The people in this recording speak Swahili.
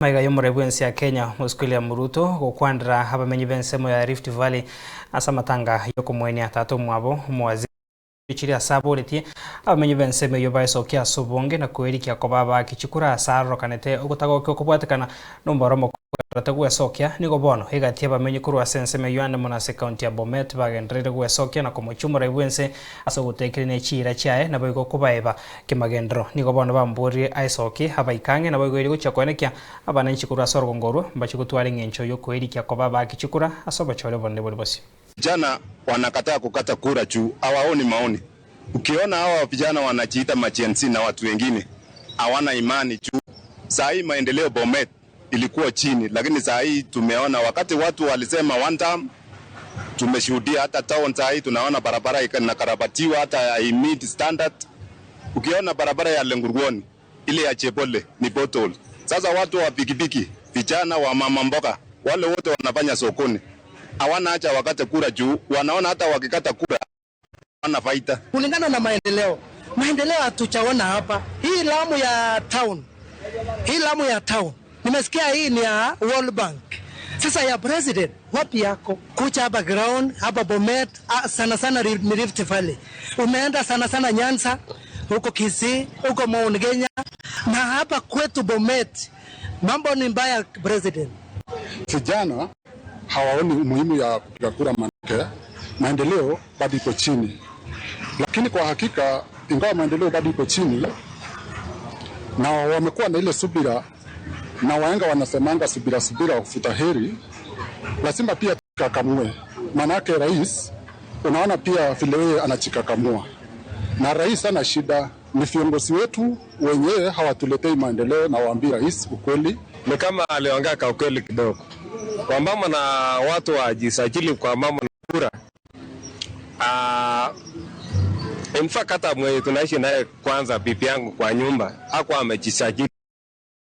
Maiga y'omorai bw'ense ya Kenya Mosike William Ruto gokwanera abamenyi b'ensemo ya Rift Valley ase amatanga y'okomoenia tata omwabo omowaziri chire ase aboretie abamenyi b'ensemo eyio baesokia ase obonge na koerikia koba abaaki chikura ase arorokanete ogotagokia okobwatekana nomboro omokoerete gwesokia nigo bono egati abamenyi korwa ase ensemo eyio ande mono ase ekaunti ya Bomet bagendereire gwesokia na komochia omorai bw'ense ase ogotekerania chiira chiaye naboigo kobaeba kemagenderero. Nigo bono bamborire aesokie abaike ang'e naboigo erio gochia koenekia abananchi korwa ase orogongo orwo mbachie gotwara eng'encho y'okoerikia koba abaaki chikura ase obochore obonene bore bosio. Vijana wanakataa kukata kura juu hawaoni maoni. Ukiona hawa vijana wanajiita ma-Gen Z na watu wengine hawana imani juu saa hii maendeleo Bomet ilikuwa chini, lakini saa hii tumeona wakati watu walisema one term, tumeshuhudia hata town saa hii tunaona barabara inakarabatiwa hata haimeet standard. Ukiona barabara ya Lengurwoni ile ya Chepole ni pothole. Sasa watu wa pikipiki, vijana wa mama mboga, wale wote wanafanya sokoni hawana haja wakate kura juu wanaona hata wakikata kura hawana faida. Kulingana na maendeleo, maendeleo hatuchaona hapa. Hii lami ya town, hii lami ya town nimesikia hii ni ya World Bank. Sasa ya president wapi yako? Kucha hapa ground hapa Bomet, sana sana ni Rift Valley. Umeenda sana sana Nyanza, huko Kisii, huko Mount Kenya na hapa kwetu Bomet mambo ni mbaya president. Vijana hawaoni umuhimu ya kupiga kura, manake maendeleo bado iko chini. Lakini kwa hakika, ingawa maendeleo bado iko chini, na wamekuwa na ile subira, na wahenga wanasemanga subira subira huvuta heri, lazima pia tukakamue. Manake rais, unaona pia vile yeye anachikakamua, na rais ana shida, ni viongozi wetu wenyewe hawatuletei maendeleo, na waambie rais ukweli. Ni kama aliongea kwa ukweli kidogo kwa mambo na watu wajisajili kwa mambo na kura. In fact hata mwenye tunaishi naye kwanza, bibi yangu kwa nyumba hakuwa amejisajili.